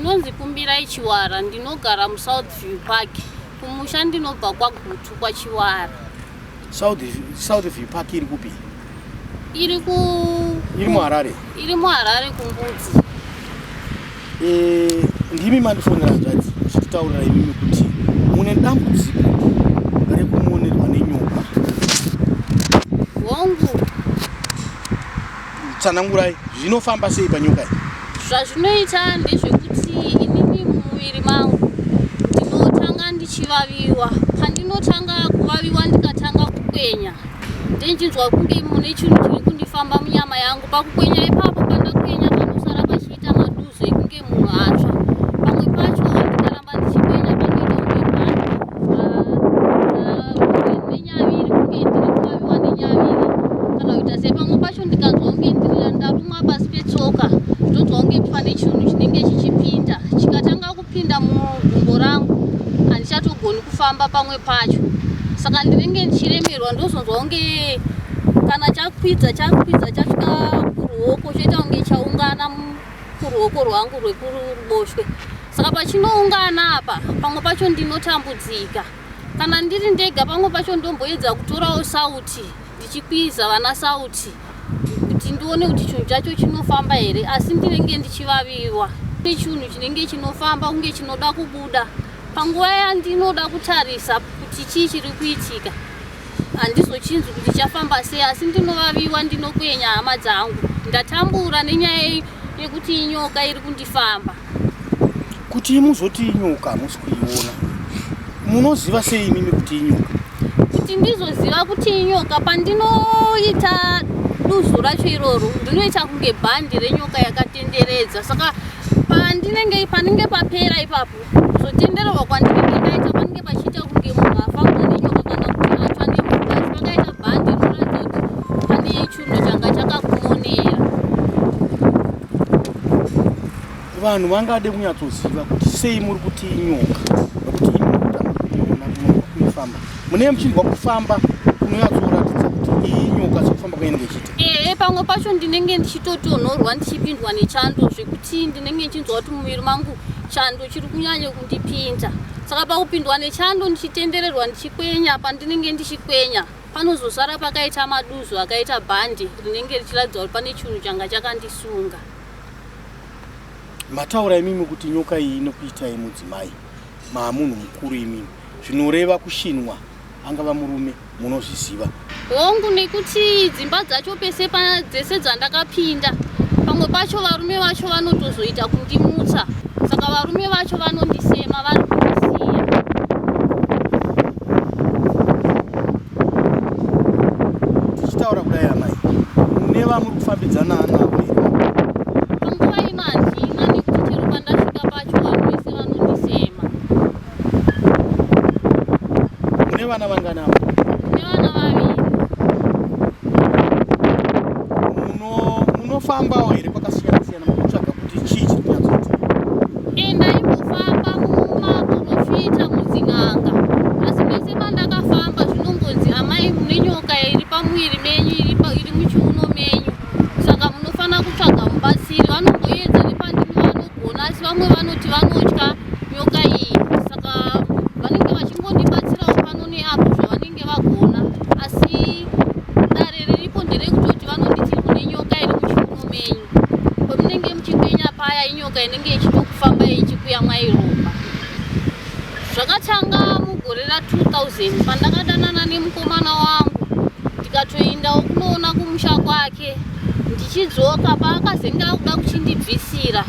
Ndinonzi Kumbirai Chiwara, ndinogara muSouth View Park. Kumusha ndinobva kwaGutu kwaChiwara. South View Park iri kupi? Iri ku Iri muHarare. Iri muHarare kuMbudzi. E, ndimi mandifonera hanzvadzi muchititaurira imimi kuti mune dambudziko rekumonerwa nenyoka. Hongu. Tsanangurai zvinofamba sei panyoka iyi? Zvazvinoita ndezvekuti inini mumuviri mangu ndinotanga ndichivaviwa. Pandinotanga kuvaviwa ndikatanga kukwenya ndichinzwa kunge mune chinhu chiri kundifamba munyama yangu. Pakukwenya ipapo pandakwenya panosara pachiita maduzo ekunge munhu atsva. Pamwe pacho ndikaramba ndichikwenya panoita kunge bhandi nenyaviri kunge ndiri kuvaviwa nenyaviri kana kuita sei. Pamwe pacho ndikanzwa kunge ndarumwa pasi petsoka ndonzwa kunge pane chinhu chinenge chichipinda chikatanga kupinda mugumbo rangu handichatogoni kufamba pamwe pacho saka ndinenge ndichiremerwa ndozonzwa kunge kana chakwidza chakwidza chasvika kuruoko choita kunge chaungana kuruoko rwangu rwekuruboshwe saka pachinoungana apa pamwe pacho ndinotambudzika kana ndiri ndega pamwe pacho ndomboedza kutorawo sauti ndichikwiza vana sauti kuti ndione kuti chinhu chacho chinofamba here asi ndinenge ndichivaviwa chinhu chinenge chinofamba kunge chinoda kubuda panguva yandinoda kutarisa kuti chii chiri kuitika handizochinzwi kuti chafamba sei asi ndinovaviwa ndinokwenya hama dzangu ndatambura nenyaya yekuti inyoka iri kundifamba Kuti muzoti inyoka hamusi kuiona, munoziva sei imimi kuti inyoka? Kuti ndizoziva kuti inyoka, pandinoita duzu racho iroro ndinoita kunge bhandi renyoka yakatenderedza. Saka pandinenge panenge papera ipapo, kuzotendererwa kwandinenge ndaita panenge pachiita kunge munhu afambwa nenyoka kana kuti atsva nemvura, asi pakaita bhandi rinoratidza kuti pane chinhu changa chakakumonera. Vanhu vangade kunyatsoziva kuti sei muri kuti inyoka nekuti inyoka kuiona kuifamba munenge muchinzwa kufamba kunonyatsoratidza kuti iyi inyoka sekufamba kwainenge ichiita. Ehe, pamwe pacho ndinenge ndichitotonhorwa ndichipindwa nechando zvekuti ndinenge ndichinzwa kuti muviri mangu chando chiri kunyanya kundipinda. Saka pakupindwa nechando ndichitendererwa ndichikwenya pandinenge ndichikwenya panozosara pakaita maduzu akaita bhandi rinenge richiratidza kuti pane chinhu changa chakandisunga. Mataura imimi kuti nyoka iyi inokuitai mudzimai maamunhu mukuru imimi zvinoreva kushinwa angava murume munozviziva. Hongu nekuti dzimba dzacho pese dzese dzandakapinda pamwe pacho varume vacho vanotozoita kundimutsa saka varume vacho vanondisema vari kundisiya. Tichitaura kudai amai mune vamuri kufambidzana navo here? Panguva ino handina nekuti chero pandasvika pacho vanhu vese vanondisema. Mune vana vangani avo? Mune vana vaviri. Munofambawo here kwakasiyana siyana mukutsvaga kuti chii chiri kunyatsoitika? Eh, ndaimbofamba mumaporofita mudzin'anga asi pese pandakafamba zvinongonzi amai mune nyoka iri pamuviri menyu iri muchiuno menyu saka munofanira kutsvaga mubatsiri. Vanomboedza nepandini vanogona asi vamwe vanoti vanotya nyoka iyi saka vanenge vachingondibatsirawo pano neapo zvavanenge vagona asi dare riripo nderekutoti vanonditi mune nyoka iri muchiuno menyu pamunenge muchikwenya paya inyoka inenge ichitokufamba ichikuyamwai ropa. Zvakatanga mugore ra 2000 pandakadanana nemukomana wangu ndikatoendawo kunoona kumusha kwake ndichidzoka paakazenge akuda kuchindibvisira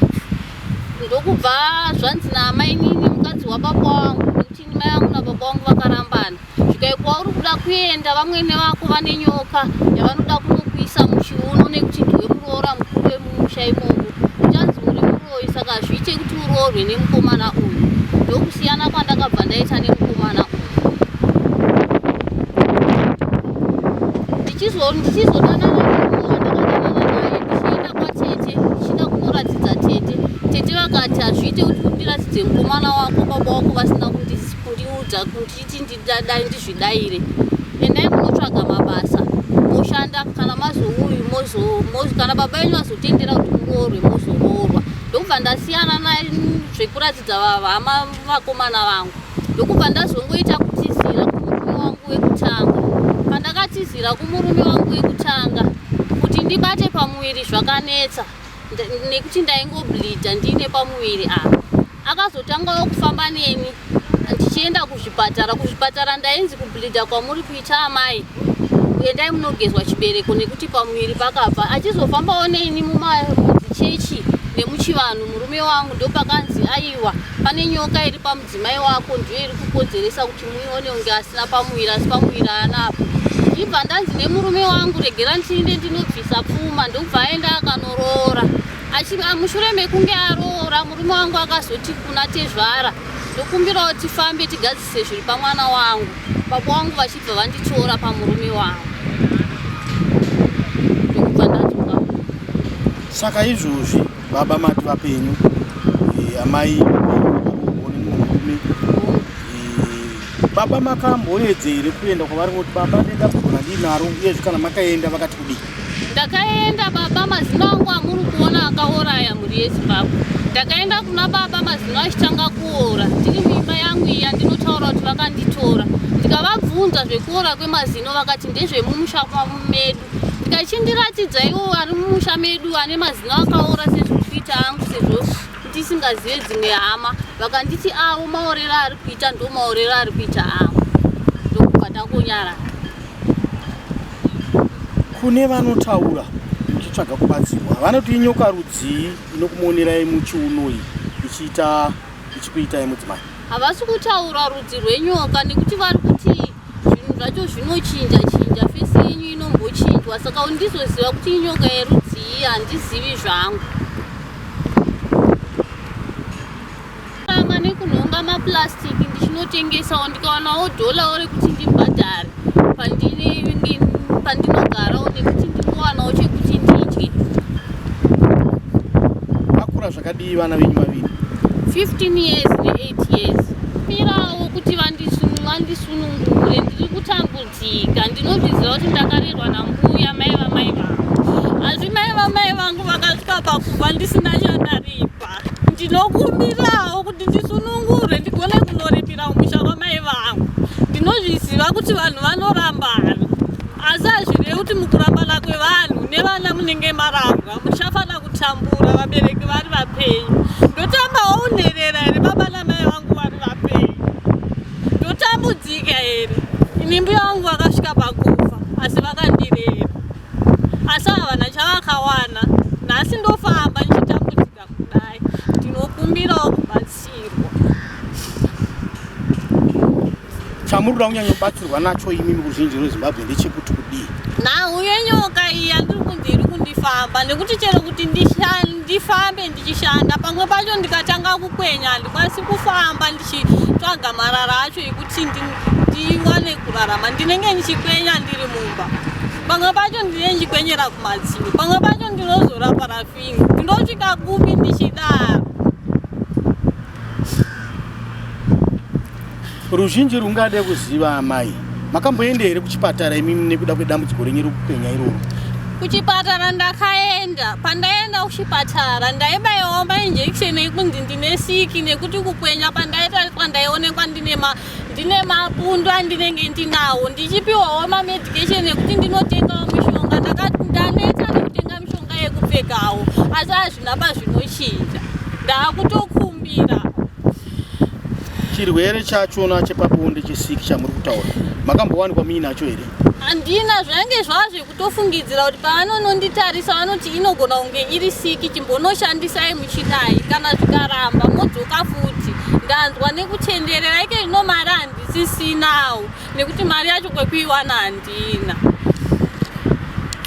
ndokubva zvanzi naamainini mukadzi wababa wangu nekuti mai vangu nababa vangu vakarambana Zvikai kwauri kuda kuenda vamwene vako vane nyoka yavanoda kunokuisa muchiuno nekuti ndiwe muroora mukuru wemumusha imomo. Uchanzi uri muroyi saka hazviite kuti uroorwe nemukomana uyu. Ndokusiyana kwandakabva ndaita nemukomana uyu. Ndichizodanana nemunhu wandakadanana naye ndichienda kwatete ndichida kunoratidza tete. Tete vakati hazviite kuti undiratidze mukomana wako baba wako vasina kundiudza kunditi ndidai ndizvidaire endai munotsvaga mabasa moshanda kana mazouyu mozo kana baba venyu vazotendera kuti muroorwe mozoroorwa ndokubva ndasiyana naye. zvekuratidza vahama vakomana vangu. Ndokubva ndazongoita kutizira kumurume wangu wekutanga. Pandakatizira kumurume wangu wekutanga, kuti ndibate pamuviri zvakanetsa nekuti ndaingobleeda ndiine pamuviri apa. Akazotangawo kufamba neni ndichienda kuzvipatara. Kuzvipatara ndainzi kubleeda kwamuri kuita amai, endai munogezwa chibereko nekuti pamuviri pakabva. Achizofambawo neni mumadzichechi nemuchivanhu murume wangu, ndopakanzi aiwa, pane nyoka iri pamudzimai wako, ndiyo iri kukonzeresa kuti muione kunge asina pamuviri, asi pamuviri anapo. Ndibva ndanzi nemurume wangu, regera ndiinde ndinobvisa pfuma. Ndokubva aenda akanoroora. Mushure mekunge aroora, murume wangu akazoti kuna tezvara, ndokumbirawo tifambe tigadzise zviri pamwana wangu. Baba wangu vachibva vanditora pamurume wangu, ndokubva ndadzoka. Saka izvozvi baba mati vapenyu, amai vapenyu, nemurume. Baba makamboedze here kuenda kwavari kuti baba nedambudziko randinaro? Uyezve kana makaenda vakati kudii? Ndakaenda baba, mazino angu amuri kuona akaoraya, mhuri yeZimbabwe. Ndakaenda kuna baba mazino achitanga kuora, tiri muimba yangu iya. Ndinotaura kuti vakanditora, ndikavabvunza zvekuora kwemazino, vakati ndezvemumusha medu. Ndikachindiratidza iwo ari mumusha medu ane mazino akaora sezviri kuita angu, sezvo ndisingazive dzimwe hama. Vakanditi avo maorero ari kuita ndo maorero ari kuita angu. Ndokubva tangonyarara. Kune vanotaura muchitsvaga kubatsirwa, vanoti inyoka rudzii inokumonerai muchiuno iyi ichiita ichikuitai mudzimai? Havasi kutaura rudzi rwenyoka nekuti vari kuti zvinhu zvacho zvinochinja chinja, face yenyu inombochinjwa, saka ndizoziva kuti inyoka yerudzii handizivi zvangu. Rama nekunhonga mapurasitiki ndichinotengesawo, ndikawanawo dholawo rekuti ndibhadhare pandinogarawo nekuti ndingowanawo chekuti ndidye. Vakura zvakadii vana venyu vaviri? 15 years ne8 years. Mirawo kuti vandisunungure, ndiri kutambudzika. Ndinozviziva kuti ndakarerwa nambuya mai vamai vangu, asi mai vamai vangu vakasvika pakufa ndisina chandaripa. Ndinokumbirawo kuti ndisunungurwe ndigone kunoripira kumusha kwamai vangu. Ndinozviziva kuti vanhu vanorambana, asi hazvirevi kuti mukurambana kwevanhu nevana munenge marambwa muchafanira kutambura vabereki vari vapenyu. Ndotambawo unherera here baba namai vangu vari vapenyu? Ndotambudzika here? Ini mbuya vangu vakasvika pakufa, asi vakandirera, asi havana chavakawana. Nhasi ndofamba ndichitambudzika kudai. Ndinokumbirawo kubatsirwa. Chamuri kuda kunyanyobatsirwa nacho imimi kuruzhinji rweZimbabwe ndechekuti kudii? Nhau yenyoka iyi yandiri kunzi iri kundifamba, nekuti chero kuti ndifambe ndichishanda, pamwe pacho ndikatanga kukwenya handikwanisi kufamba ndichitsvaga marara acho ekuti ndiwane kurarama. Ndinenge ndichikwenya ndiri mumba, pamwe pacho ndinenge ndichikwenyera kumadziro, pamwe pacho ndinozora parafini. Ndinosvika kupi ndichidaro? Ruzhinji rungade kuziva, amai, makamboenda here kuchipatara imimi nekuda kwedambudziko renyu rekukwenya iroro? Kuchipatara ndakaenda. Pandaenda kuchipatara ndaibayiwawo mainjection ekunzi ndine siki, nekuti kukwenya pandaitariswa ndaionekwa ndine mapundu andinenge ndinawo, ndichipiwawo mamedication ekuti ndinotengawo mishonga. Ndanetsa nekutenga mishonga yekupfekawo, asi hazvina pazvinochinja. Ndaakutokumbira. Chirwere chachona chepabonde chesiki chamuri kutaura, makambowanikwa muinacho here? Handina. Zvange zvava zvekutofungidzira kuti pavanononditarisa vanoti inogona kunge iri siki, chimbonoshandisai muchidai, kana zvikaramba modzoka futi. Ndanzwa nekutenderera ike zvino. Mari handisisinawo nekuti mari yacho kwekuiwana handina.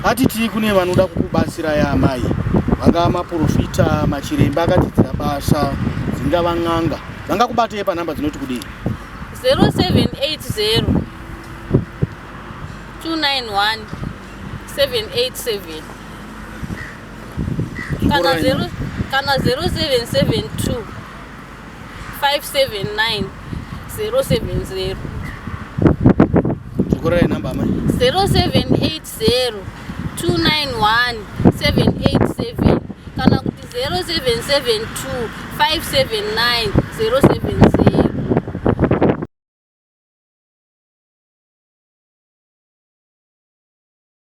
Hatiti kune vanoda kukubatsirai amai, vangava maprofita, machiremba akadzidzira basa, dzingava n'anga, vangakubatei panhamba dzinoti kudii? 0780 291 787 kana 0 kana 0772 579 070. Dzokorerai namba, amai. 0780 291 787 kana kuti 0772 579 070.